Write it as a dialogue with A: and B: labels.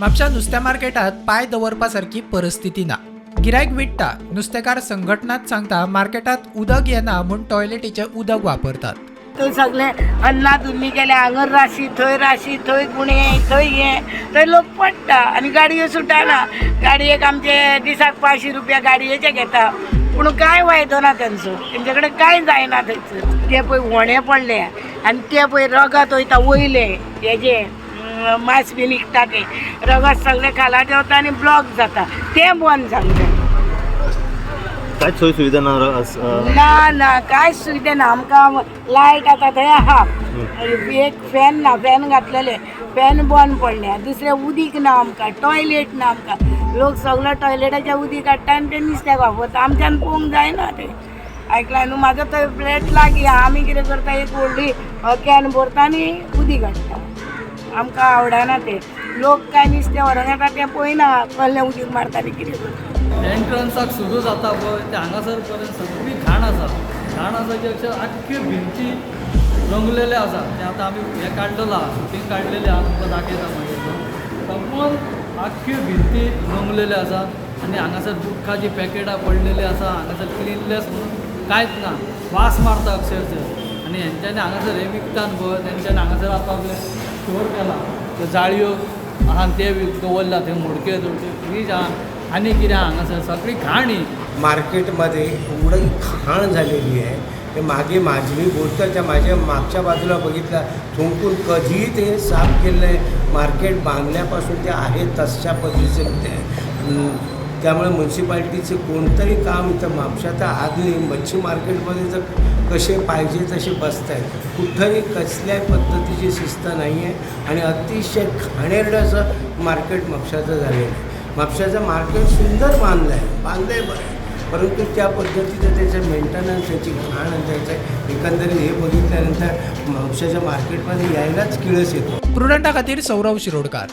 A: म्हापशा नुस्त्या मार्केटात पांय दवरपा सारकी परिस्थिती ना. गिरायक विट्टा, नुस्तेकार संघटनात सांगता मार्केटात उदक येना म्हूण टॉयलेटीचें उदक वापरतात.
B: थंय सगळे अन्ना धुन्नी केल्या, हांगर राशी, थंय राशी, थंय गुणे, थंय हे, थंय लोक पडटा आनी गाडयो सुटना. गाडयेक आमचे दिसाक 500 रुपया गाडयेचे घेता, पूण कांय फायदो ना तेंचो, तेंचे कडेन कांय जायना थंयसर. ते पळय व्हणे पडले आनी ते पळय रगत वयता वयले हेजे मांस बी निघता, ते रगत सगळें खाला देंवता आनी ब्लॉक जाता, तें बंद जावंक जाय.
C: कांयच सोय सुविधा ना
B: ना ना, कांयच सुविधा ना आमकां. लायट आतां थंय आहा, एक फॅन ना, फॅन घातलेले फॅन बंद पडले. दुसरें उदीक ना आमकां, टॉयलेट ना आमकां. लोक सगलो टॉयलेटाचें उदीक काडटा आनी तें नुस्त्याक वापरता. आमच्यान पळोवंक जायना तें, आयकलां न्हू. म्हाजो थंय फ्लॅट लागीं आहा. आमी कितें करता, एक व्हडली can भरता आनी उदीक हाडटा. आमकां आवडना तें. लोक काय नुस्तें व्हरोंक येता तें पळयना, कसलें उदीक मारता आनी कितें करता.
D: एंट्रन्साक सुरू जाता पळय ते हांगासर पर्यंत सगळी घाण आसा. घाण आसा की अक्षर आख्खी भिंती रंगलेले आसा. ते आतां आमी हें काडलेलो आहा, शुटींग काडलेलें आहा, तुमकां दाखयता मागीर. संपूर्ण आख्खी भिंती रंगलेले आसा आनी हांगासर गुटखाची पॅकेटां पडलेली आसा. हांगासर क्लिनलेस म्हणून कांयच ना, वास मारता अक्षरशः. आनी हेंच्यांनी हांगासर हें विकतात पळय, तेंच्यांनी हांगासर आपआपलें स्टोर केला. त्यो जाळयो आहा ते दवरला, थंय मोडके दवरले, फ्रीज आहा आनी कितें आहा. हांगासर सगळी घाण ही.
E: मार्केटमध्ये एवढी घाण झालेली आहे ते मागे माझी मी बोलतो त्या माझ्या मागच्या बाजूला बघितलं, थुंकून. कधीही ते साफ केलं नाही. मार्केट बांधल्यापासून ते आहे तशा पद्धतीचे ते. त्यामुळे म्युन्सिपाल्टीचे कोणतंही काम इथं म्हापशात आज नाही. मच्छी मार्केटमध्ये जर कसे पाहिजे तसे बसत आहेत. कुठंही कसल्याही पद्धतीची शिस्त नाही आहे आणि अतिशय घाणेरडं असं मार्केट म्हापशाचं झालेलं आहे. म्हापशाचं मार्केट सुंदर बांधलं आहे, बांधलं आहे बरं आहे, परंतु त्या पद्धतीचं त्याचं मेंटेनन्स, त्याची घाण आणि त्याचं एकंदरीत हे बघितल्यानंतर म्हापशाच्या मार्केटमध्ये यायलाच किळस येतो.
A: प्रुडंटा खातीर सौरव शिरोडकार.